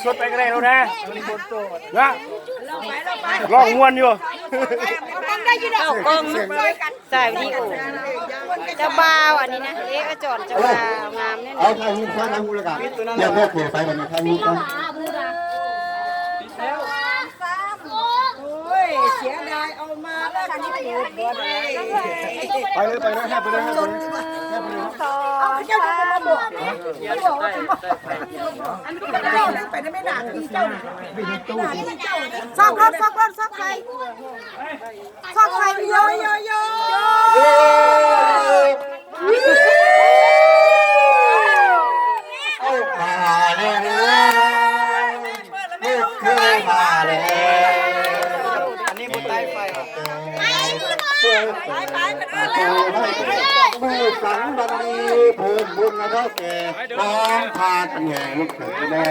ສົດໄປກໍໄດ້ແລ້ວນະ ນະ ຮ້ອງມ່ວນຢູ່ ເອົາກ້ອງມາ ຖ່າຍວິດີໂອ ເຈົ້າບ່າວອັນນີ້ນະ ເອ ອາຈອນເຈົ້າບ່າວງາມແນ່ ເອົາຖ່າຍຮູບຊ້ອນ ຖ່າຍຮູບແລ້ວກໍຕຽມແບບໂພໄຟບັດນີ້ ຖ່າຍຮູບກ່ອນ ໂອ້ຍ ເສຍດາຍ ເອົາມາແລ້ວກໍໄດ້ໂພດບໍ່ໄດ້ ໄປເລີຍ ໄປເລີຍ ແຮບໄປເລີຍ ແຮບໄປເລີຍ ເອົາເຈົ້າຈະມາບອກ ໄປນຳແມ່ນາງເຈົ້າ ຊອກກ່ອນ ຊອກກ່ອນ ຊອກໃສ່ ຊອກໃສ່ ໂຍ ໂຍ ໂຍ ເອົາມາແລ້ວເດີ ລູກເຂີຍມາແລ້ວ ອັນນີ້ບໍ່ໃຕ້ໄຟ ໄປ ໄປ ໄປ ໄປ ມື້ສັນວັນດີ ເພີ່ມບຸນໃຫ້ເຖົ້າແກ່ ນ້ອງພາກັນແຫ່ລູກເຂີຍແດ່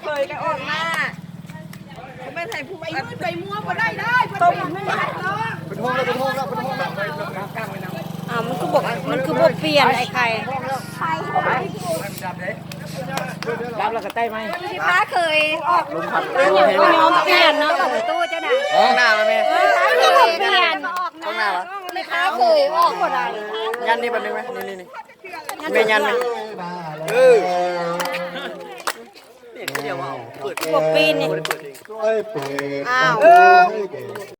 ເຄີຍກໍອອກມາ ແມ່ນໃຫ້ຜູ້ໄປມືດໄປມົວບໍ່ໄດ້ເດີ ເພິ່ນບໍ່ຢາກເນາະ ເປັນໂຮງແລ້ວ ເປັນໂຮງແລ້ວ ເປັນໂຮງແລ້ວ ອ້າວ ມັນຄືບໍ່ ມັນຄືບໍ່ປ່ຽນໄອ້ໄຂ່ ລັບແລ້ວກໍໄຕ້ໃໝ່ ຊິພາເຄີຍອອກ ບໍ່ຍອມປ່ຽນເນາະ ປະຕູເຈົ້ານະ ຫ້ອງໜ້າມາແມ່ ເອີ ບໍ່ປ່ຽນ ຫ້ອງໜ້າວະ ຊິພາເຄີຍອອກບໍ່ໄດ້ ຍັນນີ້ແປັບໜຶ່ງແມ່ ນີ້ໆ ແມ່ຍັນແມ່ ເອີ ບໍ່ປີນນີ້ ອ້າວ